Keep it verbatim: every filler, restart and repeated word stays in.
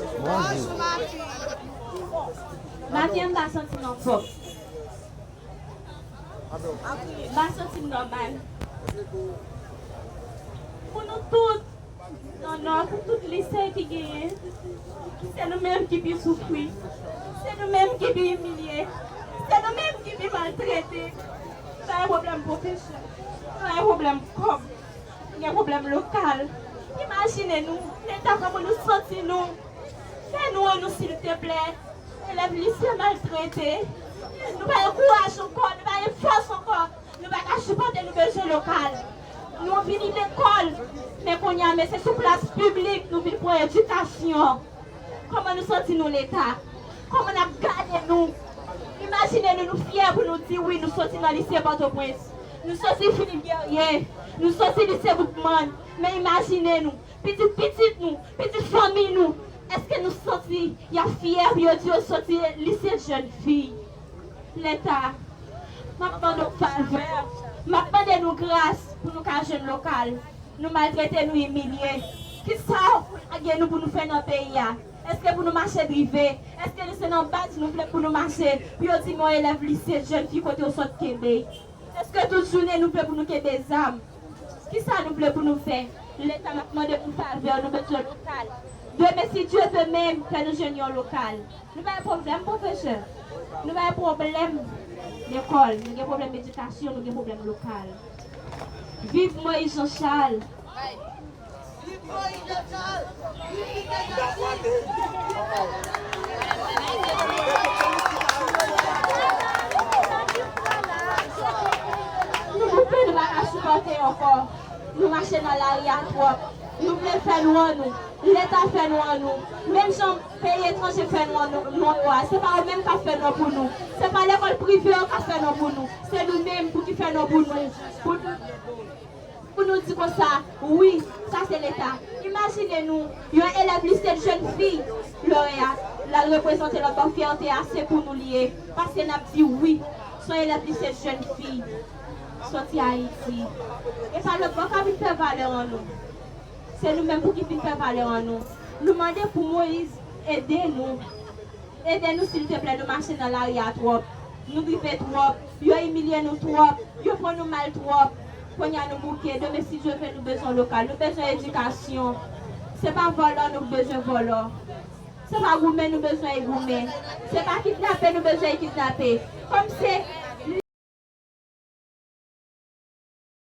Bonjou. Bonjou, ma fille. Maten an, m pa santi m anfòm. M pa santi m nòmal. Pou nou tout, nan Nò, pou tout lise ki genyen, se nou menm ki pi soufri. Se nou menm ki pi imilye. Se nou menm ki pi maltrete. Nou pa gen pwoblèm pwofesè. Nou pa gen pwoblèm kòb. Nou gen pwoblèm lokal. Imajine nou, Leta, kòman nou santi nou. Fè nou an nou, silteplè. Elèv lise maltrete. Nou pa gen kouraj ankò, nou pa gen fòs ankò. Nou pa ka sipòte, nou bezwen lokal. Nou vini lekòl, men kounye a, men se sou plas piblik nou vin pran edikasyon. Kòman nou santi nou, Leta? Kòman n ap gade nou? Imajine nou, nou fyè pou nou di wi, nou soti nan lise Pòtoprens. Nou soti Philippe Guerrier. Nou soti lise Boukman. Men imajine nou, pitit pitit nou, pitit fanmi nou, èske nou santi y ap fyè pou yo di yo soti lise jèn fi? Leta, m ap mande w favè, m ap mande nou gras pou nou ka jwenn lokal. Nou maltrete, nou imilye. Kisa w lage nou pou nou fè nan peyi a? Èske pou nou mache drive? Èske nou se nan baz nou vle pou nou mache? Pou yo di m yon elèv lise jèn fi kote w sot kenbe? Èske tout jounen nou vle pou nou kenbe zam? Kisa nou vle pou nou fè? Leta, m ap mande pou favè, nou bezwen lokal. Demen, si Dye vle menm, fè nou jwenn yon lokal. Nou pa gen pwoblèm pwofesè. Nou pa gen pwoblèm lekòl. Nou gen pwoblèm edikasyon, nou gen pwoblèm lokal. Viv Moïse Jean Charles! Nou koupe, nou pa ka sipòte ankò. Nou mache nan lari a twòp. Nou vle fè nou an nou. Leta fè nou an nou. Menm jan peyi etranje fè nou an nou, nou an yo a. Se pa yo menm k ap fè nou an pou nou. Se pa lekòl prive yo k ap fè nou an pou nou. Se nou menm pou ki fè nou an pou nou. Pou nou Pou nou di konsa, wi, sa se Leta. Imajine nou, yon elèv lise jèn fi, Loreya, l al reprezante lòt bò, fyète a, se pou nou li ye. Paske n ap di wi, se yon elèv lise jèn fi, soti Ayiti. E pa lòt bò k ap vin fè valè an nou. Se nou menm pou ki vin fè valè an nou. Nou mande pou Moïse ede nou. Ede nou silteplè, nou mache nan lari a twòp. Nou gripe twòp. Yo imilye nou twòp. Yo pran nou mal twòp. Kounye a nou bouke. Demen, si Dye vle, nou bezwen lokal. Nou bezwen edikasyon. Se pa vòlò nou bezwen vòlò. Se pa goumen nou bezwen goumen. Se pa kidnape nou bezwen kidnape. Kòm se